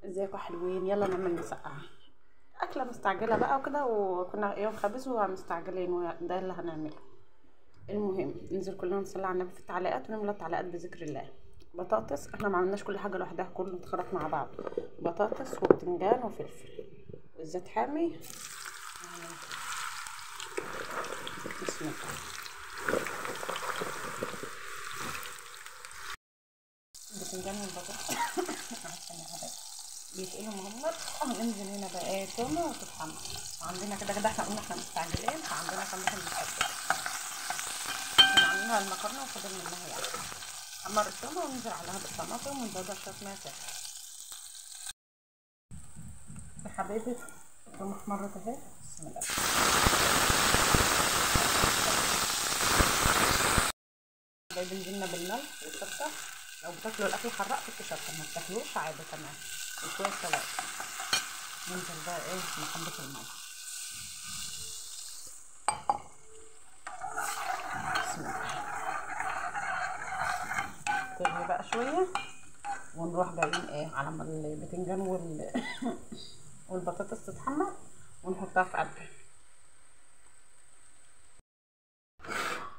ازيكم حلوين؟ يلا نعمل مسقعه، اكله مستعجلة بقى وكده، وكنا يوم خبز ومستعجلين وده اللي هنعمله. المهم ننزل كلنا نصلي على النبي في التعليقات ونملى التعليقات بذكر الله. بطاطس، احنا ما عملناش كل حاجة لوحدها، كله اتخلط مع بعض. بطاطس وبتنجان وفلفل والزيت حامي. بسم الله. البتنجان والبطاطس عشان يا حبايبي بيتقلوا مهمت. هننزل هنا بقى ايه، تومة وتتحمر. وعندنا كده كده احنا قلنا احنا مستعجلين، فعندنا طماطم متقطعه كنا عاملينها المكرونه وفاضل منها يعني. حمر التومه وننزل عليها بالطماطم ونزودها شوية مية سخنة. يا حبايبي التومه احمرت اهي. بسم الله. نزلنا بالملح والشطه، لو بتاكلوا الاكل حراق حطوا شطه، ما بتاكلوش عادي تمام. وشوية توابل. ننزل بقى ايه نحبه المية. بسم الله. تغلي بقى شوية ونروح جايين ايه على ما البتنجان والبطاطس تتحمر ونحطها في قلبها.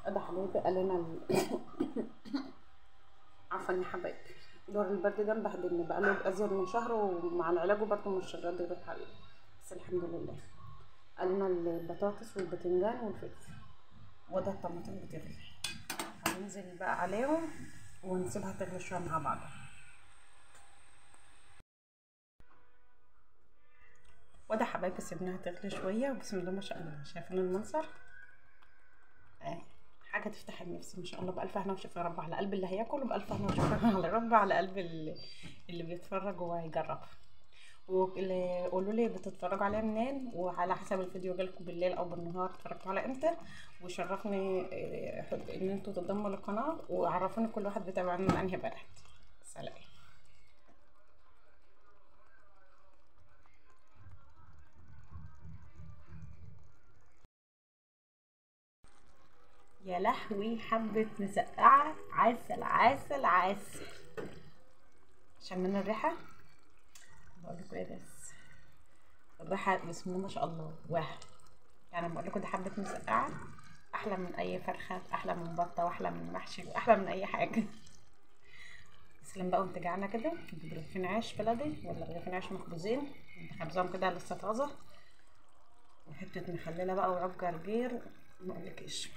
ادي حبايبي قلنا عفوا يا حبايبي، دور البرد ده مبهدلني بقاله ازيد من شهر، ومع العلاج برضه مش راضي يروح عليه، بس الحمد لله. قلنا البطاطس والبتنجان والفلفل، وده الطماطم بتغلي. هننزل بقى عليهم ونسيبها تغلي شوية مع بعضها. وده حبايبي سيبناها تغلي شوية، وبسم الله ما شاء الله شايفين المنظر حاجة تفتح النفس ما شاء الله. بالف هنا وشفا يا رب على قلب اللي هياكل، وبالف هنا وشفا على رب على قلب اللي بيتفرج وهيجرب. وقولوا لي بتتفرجوا عليها منين، وعلى حسب الفيديو جالكم بالليل او بالنهار اتفرجتوا على امتى. وشرفني ان انتوا تنضموا للقناة، وعرفوني كل واحد بيتابعنا من انهي بلد. سلام. يا لهوي، حبة مسقعة عسل عسل عسل. شمينا الريحة؟ بقول لكم ايه، بس الريحة بسم الله ما شاء الله. واه يعني بقول لكم دي حبة مسقعة احلى من اي فرخة، احلى من بطة، واحلى من محشي، واحلى من اي حاجة. تسلم بقى وانت جعانة كده. رغيفين عيش بلدي ولا رغيفين عيش مخبوزين، انت خبزهم كده لسه طازة، وحتة مخللة بقى وعب جرجير، ما اقولكيش.